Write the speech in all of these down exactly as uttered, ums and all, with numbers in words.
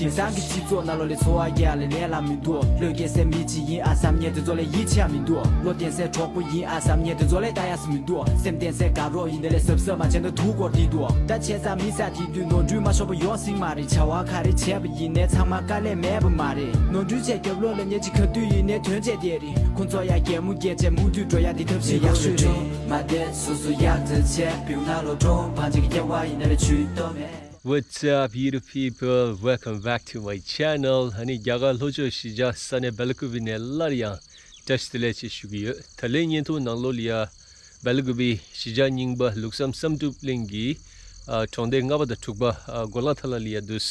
དེང་སང་གི་སྤྱི་ཚོགས་ནང་ལོ་ལས་འཚོ་བ་རྒྱག་ལས་ལས་ལ་མི་འདུག་བློས་འགེལ་སའི་མི་གཅིག་ཡིན་ཨ་བསམ་མཁན་དེ་ཚོ་ལས་ཡིད་ཆེས་མི་འདུག་བློ་བརྟན་སའི་གྲོགས་པོ་ཡིན་ཨ་བསམ་མཁན་དེ་ཚོ་ལས་ལྟ་ཡག་མི་འདུག་སེམས་བརྟན་སའི་དགའ་རོགས་ཡིན་དེ་ལས་གཟབ་གཟབ་མ་བྱས་ན་དུག་སྐོར་དེ་འདུག་ད་བྱས་ཙང་མི་ས་དེ་དུས་ནོར་འཁྲུལ་མ་ཤོར་བ་ཡོང་སྲིད་མ་རེད། བྱ་བ་ག་རེ་བྱས་པ་ཡིན་ནའི་ཚང་མ་དཀའ་ལས་མེད་པ་མ་རེད། ནོར་འཁྲུལ་བྱས་རྒྱབ་ལོགས་ལ་ཉེས་ཅིག་ག་དུས་ཡིན་ནའི་དོན་བྱས་བསྡད་རེད། ཁོང་ཚོ་ཡང་གད་མོ་བགད་བྱས་མུ་མཐུད་འགྲོ་ཡག་དེ་ཐབས་ཤེས་ཡག་ཤོས་རེད། མ་བསྡད་སོ་སོ་ཡག་ཙམ་བྱས་བེའུ་ནང་ལོ་གྲོང་བང་ཅིག་གི་སྐྱེ་བ་ཡིན་ན་ལས་ཇུས་གཏོགས་མེད། What's up, beautiful people? Welcome back to my channel. ཨ་ནི་རྒྱ་གར་ལྷོ་ཕྱོགས་གཞིས་ཆགས་ས་གནས་སྦེལ་ཀུ་པི་ནས་སླར་ཡང་བཀྲ་ཤིས་བདེ་ལེགས་ཞེས་ཞུ་གི་ཡོད། ད་ལན་བརྙན་ཐུང་ནང་ལོགས་ལ་ཡ་སྦེལ་ཀུ་པི་གཞིས་ཆགས་རྙིང་པ་ལུགས་བསམ་བསམ་གྲུབ་གླིང་གི་ཨ་གྲོང་སྡེ་ལྔ་པ་དང་དྲུག་པ་ཨ་གོ་ལ་ཐ་ལ་ལ་ཡ་འདུག་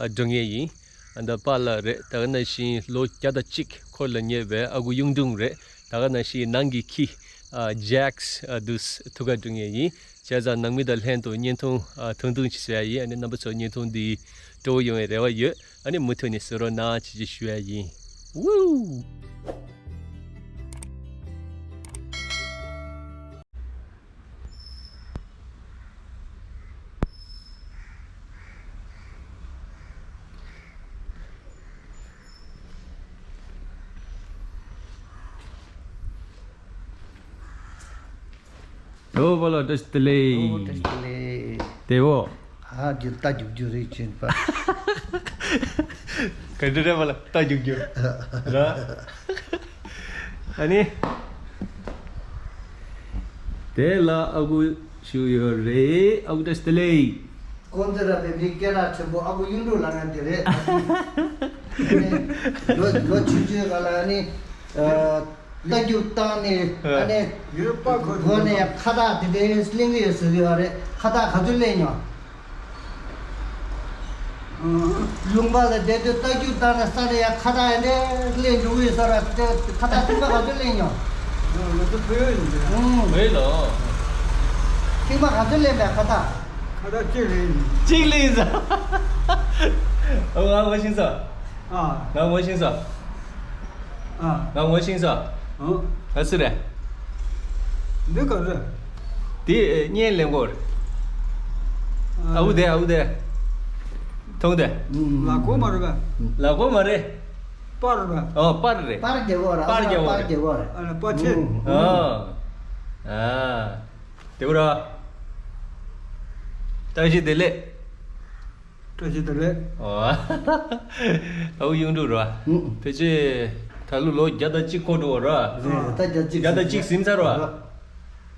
ཨ་འགྲོ་མཁན་ཡིན། ཨ་ད་པཱ་ལགས་རེད། ད་ག་ནང་བཞིན་ལོ་བརྒྱ་དང་གཅིག་འཁོར་ལ་ཉེ་བའི་ཨ་ཁུ་གཡུང་དྲུང་རེད། ད་ག་ནང་བཞིན་ནང་གི་ཁྱི་ཨ་ཇེག་སི་ཨ་འདུག་ཐུག་ག་འགྲོ་མཁན་ཡིན། བྱས་ཙང་ནང་མི་དང་ལྷན་དུ་བརྙན་ཐུང་ཨ་ཐུང་ཐུང་ཅིག་བཟོ་ཡ་ཡིན། ཨ་ནི་རྣམ་པ་ཚོ་བརྙན་ཐུང་འདི་སྤྲོ་བོ་ཡོང་བའི་རེ་བ་ཡོད། ཨ་ནི་མུ་མཐུད་ནས་གཟིགས་རོགས་གནང་ཅེས་ཅིག་ཞུ་ཡ་ཡིན། ཝུའུ། ཨོ་བ་ལ་བཀྲ་ཤིས་བདེ་ལེགས། ཨོ་བཀྲ་ཤིས་བདེ་ལེགས། བདེ་བོ། ཨ་རྒྱུ་རྟ་རྒྱུག་རྒྱུ་རེད་ཅེས་པ། ག་འདྲ་རེད་བ་ལ་རྟ་རྒྱུག་རྒྱུ། ར། ཨ་ནི། དེ་ལ་ཨ་ཁུ་ཞུ་ཡོད་རེད། ཨ་ཁུ་བཀྲ་ཤིས་བདེ་ལེགས། ཀོང་ཙེ་ར་པའི་མི་སྐད་གྲགས་ཆེན་པོ་ཨ་ཁུ་གཡུང་དྲུང་ལབ་མཁན་དེ་རེད། ལོ་ལོ་ཆུང་ཆུང་སྒང་ལ་ནི་རྟ་རྒྱུག་བཏང་ནས་ཨ་ནི་ཡུལ་པ་ཁོ་སྒོ་ནས་ཁ་བཏགས་དེ་འདྲའི་ལེན་གྱི་ཡོད་ཟེར་གྱི་ཡོད་རེད། ཁ་བཏགས་ག་ཚོད་ལེན་མྱོང་། ལུང་པ་ལ་བསྡད་དུས་རྟ་རྒྱུག་བཏང་ནས་ས་ནས་ཡར་ཁ་བཏགས་ཡར་འདྲེ་ལེན་འགྲོ་གི་ཡོད་ས་ར། དེ་ཁ་བཏགས་ཐེངས་མ་ག་ཚོད་ལེན་མྱོང་། ང་ཚོ་བོད་ཡིན་པས། ཨུམ། བོད་ལོ། ཐེངས་མ་ག་ཚོད་ལེན་པའི་ཁ་བཏགས། ཁ་བཏགས་གཅིག་ལེན། གཅིག་ལེན་ས། ཨ་ང་ངོ་ཤེས་ས། ཨ། ང་ངོ་ཤེས་ས། ཨ། ང་ངོ་ཤེས་ས། ཨ། ཨ་སུ་རེད། འདི་ག་རེད། དེ་བརྙན་ལེན་གོ་རེད། ཨ། ཨ་ཁུ་དེ་ཨ་ཁུ་དེ། མཐོང་དེ། ལག་འཁོར་མ་རེད་པས། ལག་འཁོར་མ་རེད། པར་རེད་པས། ཨོ་པར་རེད། པར་རྒྱག་གོ་ར། པར་རྒྱག་གོ་རེད། པར་རྒྱག་གོ་རེད། ཨ་ལ་པར་ཆས། ཨོ། ཨ། དེ་གོ་ར། བཀྲ་ཤིས་བདེ་ལེགས། བཀྲ་ཤིས་བདེ་ལེགས། ཨོ། ཨ་ཁུ་གཡུང་དྲུང་ར། ཨུ། ཕལ་ཆེར་ད་ལོ་ལོ་བརྒྱ་དང་གཅིག་འཁོར་འགྲོ་བ་ར། རེད་རེད། ད་བརྒྱ་དང་གཅིག་བརྒྱ་དང་གཅིག་ཟིན་ཚར་བ།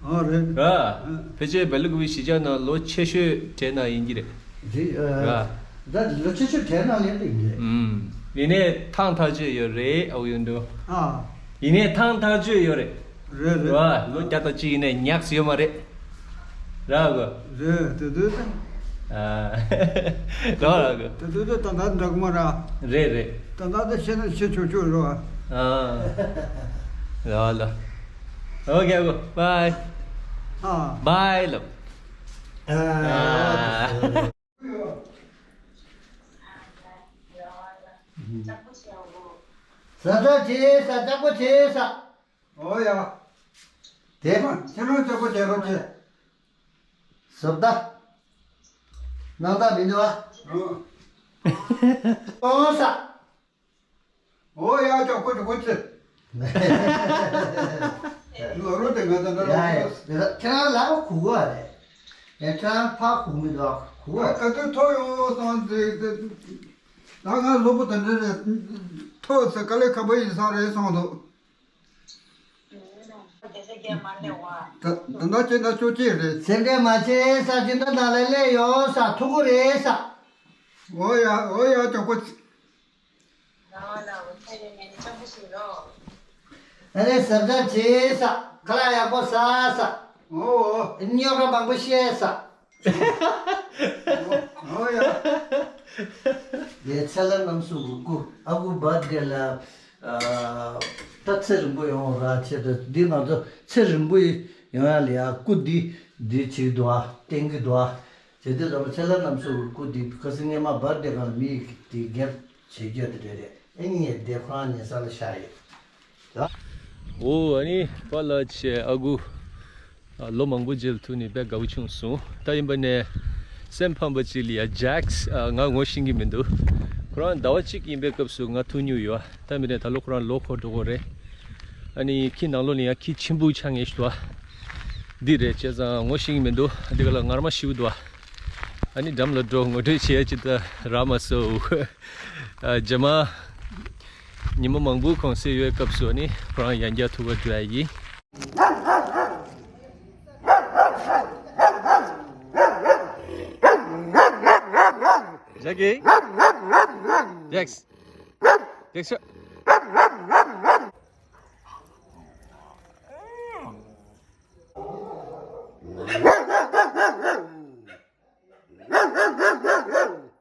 ཨ་རེད། ར། ཨ། ཕལ་ཆེར་སྦེལ་ཀོབ་གཞིས་ཆགས་ནང་ལོ་ཆེ་ཤོས་གྲས་ནང་ཡིན་གྱི་རེད། རེད། ར། ཨ། ད་ལོ་ཆེ་ཤོས་གྲས་ནང་ལ་ཡིན་གྱི་རེད། ཨུམ། ཡིན་ནའི་ཐང་ཐག་ཆོད་ཡོད་རེད་ཨ་ཁུ་གཡུང་དྲུང་། ཨ། ཡིན་ནའི་ཐང་ཐག་ཆོད་ཡོད་རེད། རེད་རེད། ར། ལོ་བརྒྱ་དང་གཅིག་ཡིན་ནའི་ཉག་ཡོད་མ་རེད། ར་གོ། རེད་དེ་དུས་ད། ཨ། ར་ར་གོ། དེ་དུས་ད་ད་ད་འདྲ་གོ་མ་ར། རེད་རེད། ད་ད་ད་ཤེས་ན་ཤེས་ཆོག་ཆོག་རེད་བ། ཨ། ལ་ལ། ཨོ་ཁེ་གོ། བའི། ཨ། བའི་ལབ། ཨ། ཨ། ཟ་ཟ་བྱེད་ས་ལྕགས་པོ་བྱེད་ས། ཨོ་ཡ། དེ། ཁྱེད་རང་ལྕགས་པོ་བྱེད་རོགས་བྱེད། བཟོ་ལྟ། སྣང་དག་མི་འདུག་ཨ། ཨོ། ཨོ་ས། ཨོ་ཡ་ལྕགས་པོ་བྱེད་གོ་ཚེ། ལོ་རོ་དེ་ང་ཚོ་འདྲ་ཡ་ཡ། ལོ་ཁྱེད་རང་ལ་གོ་གོ་རེད། ཡ་ཁྱེད་རང་ཕ་གོ་མི་འདུག་ཨ། གོ་ག་ཚོད་ཐོ་ཡོང་སོང་ཟེར་ཏེ། ད་ང་ལོ་པོ་དེ་འདྲ་རེད། ཐོ་ཟེར་དཀའ་ལས་ཁག་པོ་ཡིན་ས་རེད་གསུངས་འདུག་ད་ད་ལྟ་ཁྱེད་ན་ཅོ་ཅེ་རེད། ཟེར་འདྲ་མ་བྱེད་ས་ཅི་འདྲ་ནང་ལ་སླེབས་ཡོང་ས་ཐུག་གི་རེད་ས། འོ་ཡ་འོ་ཡ་ཅོ་ཀོ། ཨ་ནི་ཟབ་ཟབ་བྱེད་ས། ཁ་ལག་ཡག་པོ་ཟ་ས། འོ་འོ། རྙོག་དྲ་མང་པོ་བཤད་ས། འོ་ཡ། ངའི་ཚེ་ལ་རྣམ་གསུམ་གྱི་སྐུ་ཨ་ཁུ་བར་དེ་ལ། ད་ཚེ་རིང་པོ་ཡོང་ར་ཆེད་དུ་འདི་ང་ཚོ་ཚེ་རིང་པོ་ཡོང་ཡ་ལ་ཡ་སྐུ་འདི་འདི་བྱེད་འདུག་ཨ། བསྟན་གྱི་འདུག་ཨ། བྱེད་དུས་ཙམ་པ་ཚེ་ལ་རྣམ་གསུམ་གྱི་སྐུ་འདི་ཁ་སང་ངས་མ་བར་དེ་གང་ལ་མི་ཡི་དེ་རྒྱབ་བྱེད་རྒྱུ་དེ་རེད་རེད། ཨེ་ངས་བདེ་ཁོ་རང་ཉལ་ས་ལ་བཞག་ཡོད་ད། འོ་ཨ་ནི་པཱ་ལགས་ཆེ་ཨ་ཁུ། ཨ། ལོ་མང་པོ་རྗེས་ལ་ཐུག་ནས་དཔེ་དགའ་པོ་བྱུང་སོང་། ད་ཡིན་པ་ནས་སེམས་ཕམ་པ་ཅིག་ལ་ཡ་ཇེག་སི། ཨ། ང་ངོ་ཤེས་ཀྱི་མི་འདུག་ཁོ་རང་ཟླ་བ་གཅིག་ཡིན་པའི་སྐབས་སུ་ང་ཐུག་མྱོང་ཡོད། ད་མི་རེད། ད་ལོ་ཁོ་རང་ལོ་འཁོར་འགྲོ་གི་རེད། ཨ་ནི་ཁྱི་ནང་ལོགས་ནས་ཡང་ཁྱི་ཆེན་པོ་ཆགས་ངེས་ཤིག་འདུག་འདི་རེད། བྱས་ཙང་ངོ་ཤེས་ཀྱི་མི་འདུག་འདི་ག་ལ་ངར་མ་ཤིག་འདུག་ཨ་ནི་འགྲམ་ལ་འགྲོ། ངོ་སྤྲོད་བྱེད་ཡ་ཅིག་ད་རག་མ་སོང་། ཨ། རྗེས་མ་ཉི་མ་མང་པོ་གུང་སེང་ཡོད་སྐབས་སུ་ཨ་ནི་ཁོ་རང་ཡང་བསྐྱར་ཐུག་ག་འགྲོ་ཡ་ཡིན། Jackie? Jax? Jax?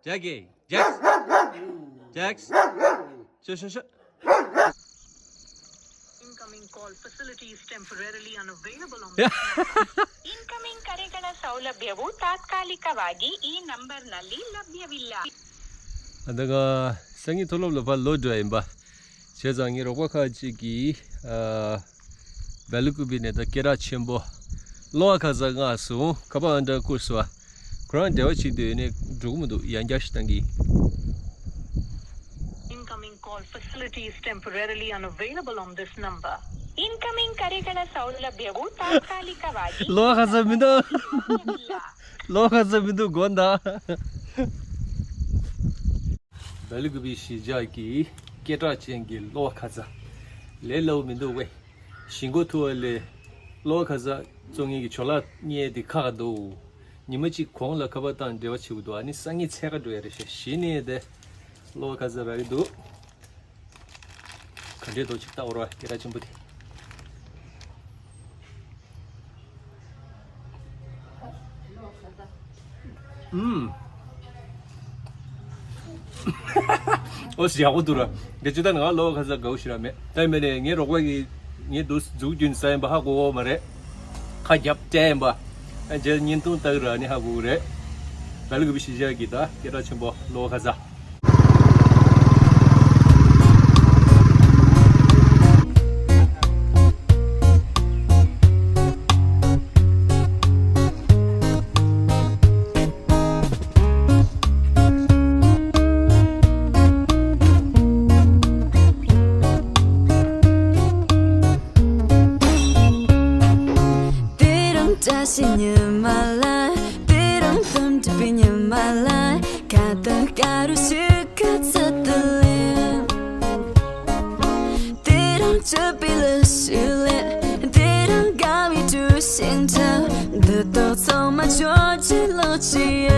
Jackie? Jax? Jax? Sure, sure, sure. Incoming call facility is temporarily unavailable on this number. Incoming ಕರೆಗಳ ಸೌಲಭ್ಯವು ತಾತ್ಕಾಲಿಕವಾಗಿ ಈ ನಂಬರ್‌ನಲ್ಲಿ ಲಭ್ಯವಿಲ್ಲ. ཨ། ད་ག་སང་ཉིན་མཐོ་སློབ་ལ་ཕར་ལོག་འགྲོ་ཡིན་པ། བྱས་ཙང་ངའི་རོགས་པ་ཁག་ཅིག་གིས། ཨ། སྦེལ་ཀུ་པི་ནས་ད་སྐད་གྲགས་ཆེན་པོ་གློ་བ་ཁ་ཟས་མངགས་སོང་། ཁ་པར་ཨང་གྲངས་བསྐུར་སོང་། ཁོ་རང་འབྲེལ་བ་བྱེད་འདོད་ཡོད་ན་འགྲོ་གི་མི་འདུག་ཡང་བསྐྱར་ཞིག་བཏང་གི། Incoming call facility is temporarily unavailable on this number. Incoming ಕರೆಗಳ ಸೌಲಭ್ಯವು ತಾತ್ಕಾಲಿಕವಾಗಿ. གློ་བ་ཁ་ཟས་མི་འདུག་གློ་བ་ཁ་ཟས་མི་འདུག་དགོངས་དག་སྦེལ་ཀུ་པི་གཞིས་ཆགས་ཀྱི་སྐད་གྲགས་ཅན་གྱི་གློ་བ་ཁ་ཟས། ལས་སླ་པོ་མི་འདུག་བས། ཞི་མགོ་ཐུག་པ་ལས་གློ་བ་ཁ་ཟས་བཙོང་མཁན་གྱི་ཇོ་ལགས་རྙེད་དེ་ཁག་ཁག་འདུག་ཉི་མ་གཅིག་གོང་ལ་ཁ་པར་བཏང་འབྲེལ་བ་བྱེད་དགོས་འདུག་ཨ་ནི་སང་ཉིན་འཚོལ་ག་འགྲོ་ཡ་རེད་ཤག་གཞི་ནས་དེ་གློ་བ་ཁ་ཟས་རག་གི་འདུག་ག་འདྲས་འདུག་ཅིག་ལྟ་འོ་ར། སྐད་གྲགས་ཆེན་པོ་དེ། ཨུམ། ཨོ་ཡག་པོ་འདུག་ར། འདི་ཅི་ད་ང་གློ་བ་ཁ་ཟས་དགའ་པོ་ཞེ་དྲག་མེད། ད་མེད་ནས་ངའི་རོགས་པ་གིས་ངའི་འདུག་འཛུགས་རྒྱུན་ཟ་ཡིན་པ་ཧ་གོ་གོ་མ་རེད། ཁ་རྒྱབ་སྤྲད་ཡིན་པ། ཨ། རྗེས་བརྙན་ཐུང་ལྟ་གི་ར་ནི་ཧ་གོ་གི་རེད། སྦེལ་ཀུ་པི་གཞིས་ཆགས་ཀྱི་ད་སྐད་གྲགས་ཆེན་པོ་གློ་བ་ཁ་ཟས། དེ་རིང་བཀྲ་ཤིས་ཉི་མ་ལ། དེ་རིང་དམ་གྲུ་པའི་ཉི་མ་ལ། ཁ་དང་དཀར་རུ་ཞིག་ག་ཚོད་དུ་ལེན། དེ་རིང་སྤྱོད་པའི་ལས་ཤིག་ལས། དེ་རིང་དགའ་བའི་གྲུ་བཞིན་འཁྲབ། འདི་དག་ཚང་མ་ཆོས་ཀྱི་ལོ་རྒྱུས་ཡིན།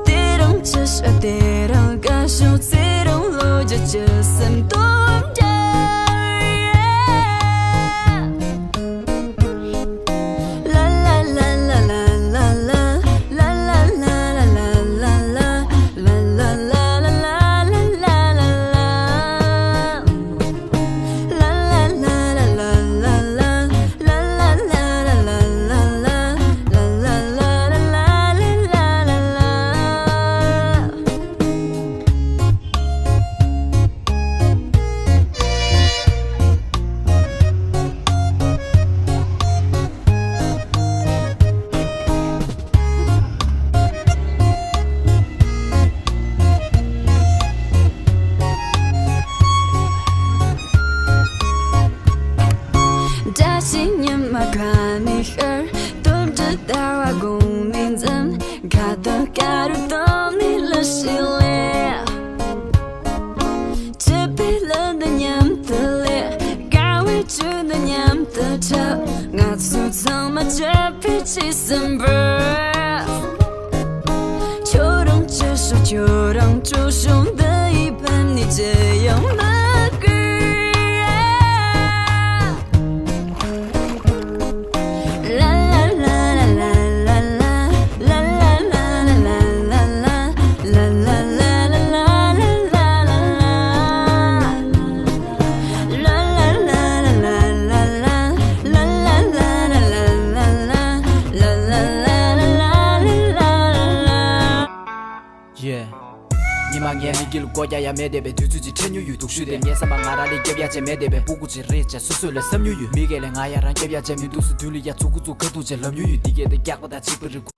དེ་རིང་ཅི་ཞིག་དེ་རིང་དགའ་ཞིང་། ཚེ་རིང་ལོ་རྒྱུས་ཀྱི་སེམས་སྟོབས་འདྲ། བཀྲ་ཤིས་ཉི་མ་ཁ་ནས་ཤར། དུམ་གྲུ་ཟླ་བ་དགུང་ནས་འཛིན། ཁ་དང་དཀར་རུ་དང་ནི་ལི་ཤི་ལེ། སྤྱོད་པའི་ལུས་འདི་མཉམ་དུ་ལས། དགའ་བའི་གྲུ་འདི་མཉམ་དུ་འཁྲབ། ང་ཚོ་ཚང་མ་སྤྱོད་པའི་ཅི་སེམས་པ། ཁྱོད་རང་ཅི་ཞིག་ཁྱོད་རང་ཅི་ཞིག་འདི་ཡི་ཕན་ནི་ཅི་ཡང་མ་དགོས། Yeah. ཉི་མ་ངའི་མིག་གི་ལུ་སྒོ་རྒྱག་ཡ་མེད་དེ་བས། དུས་ཚོད་ཅིག་འཕྲད་མྱོང་ཡོད། སྡུག་ཤོས་དེ་ངའི་བསམ་པ་ང་རང་ལས་རྒྱབ་ཡ་ཅིག་མེད་དེ་བས། སྤུ་གུ་ཅིག་རེད་ཅེས་སོ་སོ་ལས་བསམ་མྱོང་ཡོད། མི་སྒེར་ལས་ང་ཡ་རང་རྒྱབ་ཡ་ཅིག་མི་འདུག་སུ་དུས་ལ་ཡ་ཚུགས་ཀུ་ཚུགས་ཁ་ཐུག་ཅེས་ལབ་མྱོང་ཡོད། འདི་སྐད་དེ་རྒྱག་པ་དང་གཅིག་པ་རེད།